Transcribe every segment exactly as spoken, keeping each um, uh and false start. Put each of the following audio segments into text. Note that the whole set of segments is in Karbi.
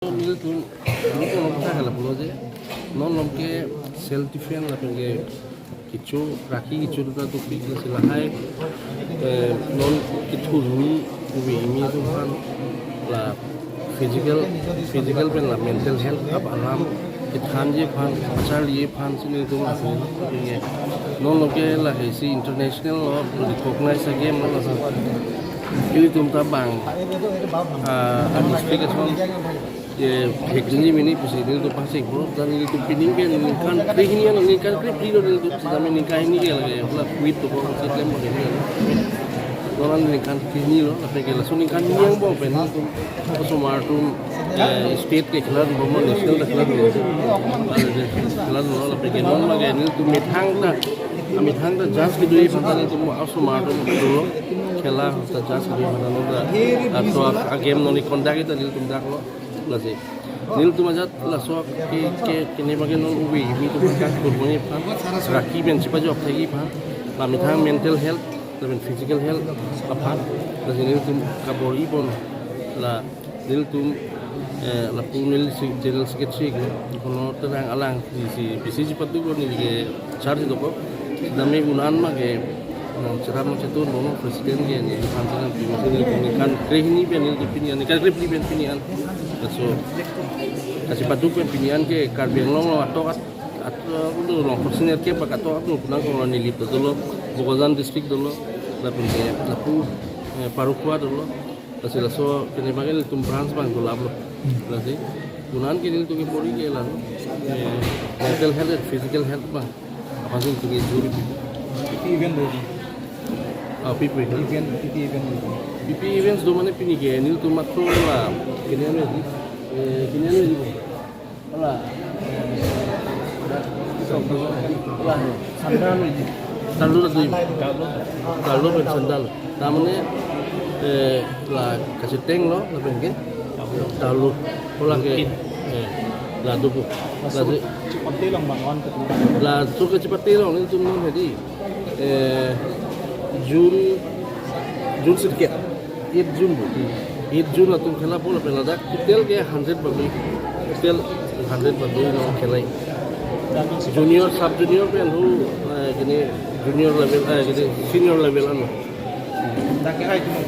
Nelitum, nelitum along kehang lapulo je, non along ke self defense lapen ke kecho, rakhi kecho ta dopik, lasi lahai, eh, non kethurmi, ove kimi atum aphan, la physical, physical pen la mental health ap alam kethanji aphan, kacharli aphan si nelitum laso, non along ke lahai si international lo, recognized a game lo, lasi ilitum ta bang, ah, a district ason, eh, hekjinji mini pusi nelitum pasik bro, dan nelitum pining ke ningkan krehini an, ningkan krephli lo nelitum, sitame ningkan hini ke lake, pula quit to bang si klem bang hini. Dolan ningkan krehini lo, lapen ke laso ningkan hini angbong pen nelitum osomar atum, eh, state ke khela dun, national ke khela dun, khela dunlo, lapen ke non lake nelitum methang ta, amethang ta judge kedo aphan ta nelitum osomar atum dolo, khela ta judge kedo aphan ta non ta, ato a game non conduct ta nelitum daklo. Lasi nelitum ajat laso ke, ke, kene bagi non ove kimi atum ka kurmoni aphan, rakhi pen chipajok thekji aphan, la methang mental health, lapen physical health aphan, lasi nelitum kabor-i pon, la nelitum, eh, lapu neli si general secretary ke, kono terang alang si, si, bisi chipatu ko neli ke charge dokok, dame un-an ma ke, eh, cheram ma chetun bono president ke neli aphan si nangpi, masi nelitum ningkan krehini pen nelitum pini an, ningkan krephli pen pini an. Laso, kachipatu pen pini an ke Karbi Anglong along atok at, at, eh, undo along senior ke bak atok atum kunang kong neli to dolo, Bokajan district dolo, lapen ke lapu, eh, Parukwa dolo. Lasi laso kene bagi nelitum branch bang dolaplo. Lasi un-an ke nelitum kebor-i ke la, eh, mental health and physical health bang, aphan si nelitum kejuri. P P event do. Ah, P P event. Event, P P event do. P P events do mane pini ke nelitum matro la, kene anu di, eh, kene anu di. Hala, hala, sandal anu di. Sandal anu di. Sandal pen sandal. Namanya, eh, la kachetenglo, lapen ke? Talu. Hala ke, eh, la dopo. La si, chipate lang bang on ke. Laso kachipate lang nelitum non hedi, eh, June, June sirkep, eight June bu. Eight June latum khela po lapen ladak total ke hundred babi. Total hundred babi non khelai. Junior, sub junior pen hu, eh, kene junior level, eh, kene senior level ano. Dak kehai atum.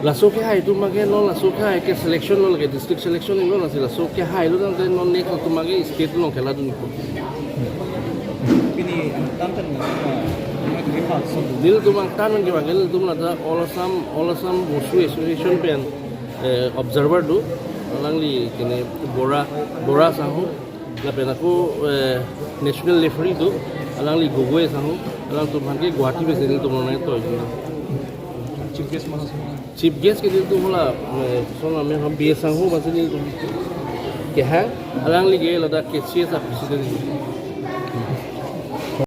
Laso kehai atum abang ke non laso kehai ke selection lo, lake district selection lo, lasi laso kehai lo tangte non next atum abang ke state along khela dun ikpo. Pini angtan pen na, na, na, na, Nelitum angtan pen ke abang ke nelitum ladak All Assam, All Assam Wushu Association pen, eh, observer do, alangli kene Bora, Bora sangho, lapen ako, eh, national referee do, alangli Gogoi sangho, alangtum aphan ke Guwahati pen si nelitum nangtoipo. Chief guest mana? Chief guest ke nelitum hala, eh, song amen ham B S sangho aphan si nelitum kehang, alangli ke ladak K C S a president.